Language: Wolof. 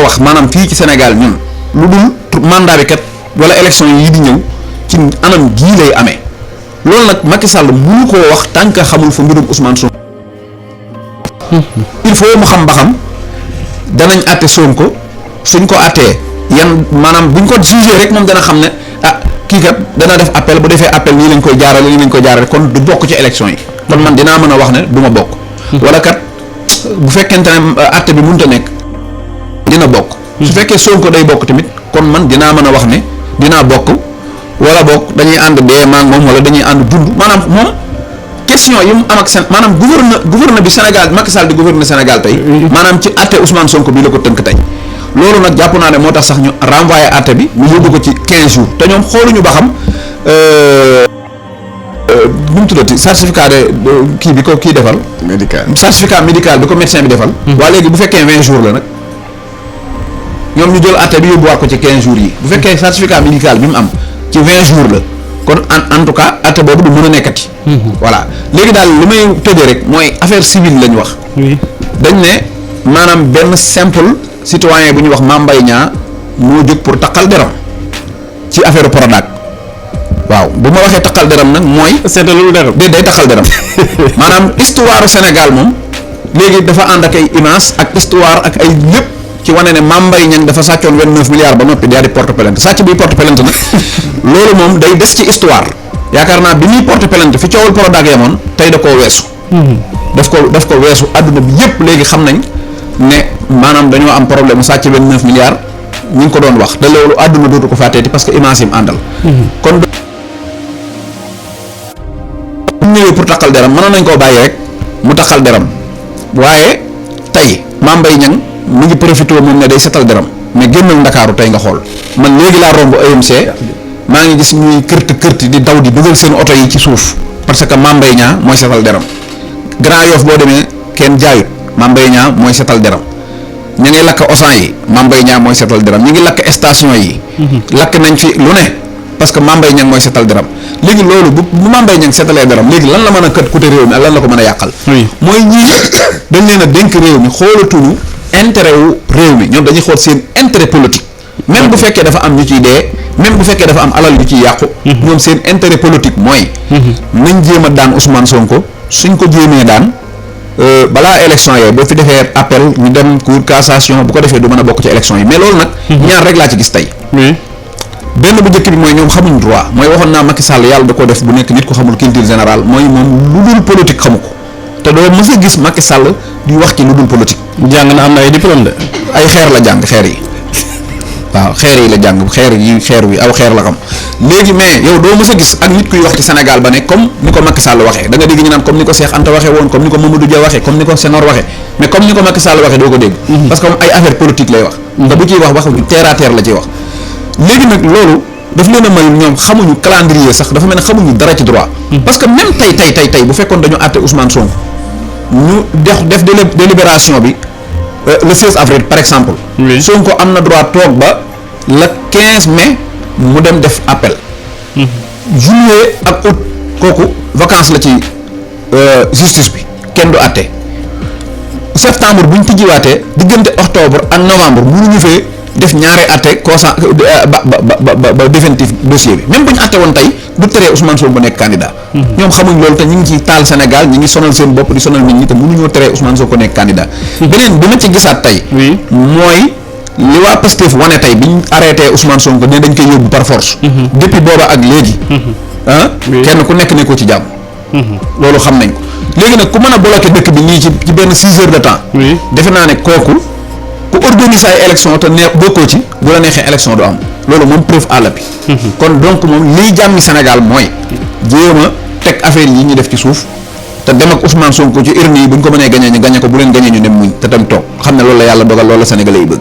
wax maanaam fii ci Sénégal ñun lu dul mandat bi kat wala élection yi di ñëw ci anam gii lay amee loolu nag Macky Sall mënu koo wax tant que xamul fa mbirum Ousmane Sonko. il faut mu xam ba xam danañ àtte Sonko suñ ko àttee yan maanaam buñ ko jugé rek moom dana xam ne kii kat dana def appel bu defee appel nii lañ koy jaarale kon du bokk ci élection yi kon man dinaa mën a wax ne du ma bokk. wala kat bu fekkente ne àtte bi mënut a nekk dina bokk. su fekkee Sonko day bokk tamit kon man dinaa mën a wax ne dinaa bokk wala bokk dañuy ànd dee maa ngi moom wala dañuy ànd dund maanaam moom question yi mu am ak seen maanaam gouverneur bi Sénégal Macky Sall di gouverneur Sénégal tey. maanaam ci àtte Ousmane Sonko bi la ko tënk tey. loolu nag jàpp naa ne moo tax sax ñu renvoyé àtte bi ñu yóbbu ko ci 15 jours te ñoom xooluñu ba xam nu mu tuddati certificat de kii bi ko kii defal. médical certificat médical bi ko médecin bi defal. waa léegi bu fekkee 20 jours la nag ñoom ñu jël àtte bi yóbbuwaat ko ci 15 jours yi bu fekkee certificat médical bi mu am ci 20 jours la kon en tout cas àtte boobu du mën a nekkati. voilà léegi daal li may tëjee rek mooy affaire civile lañ wax. dañ ne maanaam benn simple. citoyen bu ñuy wax Mame Mbaye Niang moo jóg pour taqal deram ci affaire Prodac waaw bu ma waxee taqal deram nag mooy. seetalul deram day taqal deram maanaam histoire Sénégal moom léegi dafa ànd ak ay images ak histoire ak ay lépp ci wane ne Mame Mbaye Niang dafa sàccoon 29 milliards ba noppi daal di porte plainte sàcc biy porte plainte nag loolu moom day des ci histoire yaakaar naa bi ñuy porte plainte fi coowul Prodac yemoon tey da koo weesu. daf ko weesu àdduna bi yépp léegi xam nañ. ne maanaam dañoo am problème mu sàcc 29 milliards ñu ngi ko doon wax te loolu àdduna dootu ko fàtteeti parce que image yi mu àndal. kon bu ñëwee pour taqal deram mënoon nañ koo bàyyi rek mu taqal deram waaye tey Mame Mbaye Niang mu ngi profité moom ne day setal deram mais génnal Ndakaaru tey nga xool man léegi laa romb AMC maa ngi gis ñuy kërti di daw di dugal seen oto yi ci suuf parce que Mame Mbaye Niang mooy setal deram Grand Yoff boo demee kenn jaayut. Mame Mbaye Niang mooy setal deram ñu ngi lakk Auchan yi Mame Mbaye Niang mooy setal deram ñu ngi lakk station yi. lakk nañ fi lu ne parce que Mame Mbaye Niang mooy setal deram léegi loolu bu Mame Mbaye Niang setalee deram léegi lan la mën a kët coûté réew mi ak lan la ko mën a yàqal. mooy ñii dañ leen a dénk réew mi xoolatuñu intérêt wu réew mi ñoom dañuy xool seen intérêt politique même bu fekkee dafa am ñu ciy dee même bu fekkee dafa am alal yu ciy yàqu. ñoom seen intérêt politique mooy. nañ jéem a daan Ousmane Sonko suñ ko jéemee daan. balaa élection yooyu boo fi defee appel ñu dem cour cassation bu ko defee du mën a bokk ci élection yi mais loolu nag. ñaar rek laa ci gis tey. benn bu njëkk bi mooy ñoom xamuñ droit mooy waxoon naa Macky Sall yàlla da ko def bu nekk nit ko xamul culture générale mooy moom lu dul politique xamu ko te doo mës a gis Macky Sall di wax ci lu dul politique. jàng na am na ay diplôme de. ay xeer la jàng xeer yi waaw xeer yi la jàng xeer wi aw xeer la xam léegi mais yow doo mës a gis ak nit kuy wax ci Sénégal ba ne comme ni ko Macky Sall waxee da nga dégg ñu naan comme ni ko Cheikh Anta waxee woon comme ni ko Mamadou Dia waxee comme ni ko Senghor waxee mais comme ni ko Macky Sall waxee doo ko dégg. parce que moom ay affaire politique lay wax. te bu ciy wax terre à terre la ciy wax. léegi nag loolu daf leen a may ñoom xamuñu calendrier sax dafa mel ne xamuñu dara ci droit. parce que même tey bu fekkoon dañu àtte Ousmane Sonko ñu def délibération bi le 16 avril par exemple. Sonko am na droit toog ba le 15 mai mu dem def appel. juillet ak août kooku vacances la ci justice bi kenn du àtte septembre bu ñu tijjiwaatee diggante octobre ak novembre mënuñu fee def ñaari àtte consent ba définitif dossier bi même bu ñu àtte woon tey du teree Ousmane Sonko nekk candidat. ñoom xamuñ loolu te ñu ngi ciy taal Sénégal ñu ngi sonal seen bopp di sonal nit ñi te mënuñoo teree Ousmane Sonko nekk candidat. beneen bi ma ci gisaat tey. mooy li waa Pastef wane tey bi ñu arrêté Ousmane Sonko ne dañ koy yóbbu par force. depuis booba ak léegi. kenn ku nekk nekkoo ci jàmm. loolu xam nañ ko léegi nag ku mën a bloqué dëkk bi nii ci benn 6 heures de temps. defe naa ne kooku ku organiser ay élection te ne bokkoo ci bu la neexee élection du am loolu moom preuve à l'appui. kon donc moom liy jàmmi Sénégal mooy jéem a teg affaire yi ñu def ci suuf te dem ak Ousmane Sonko ci urne yi bu ñu ko mënee gañee ñu gañe ko bu leen gañee ñu dem muñ te tam toog xam ne loolu la yàlla dogal loolu la Sénégalais yi bëgg.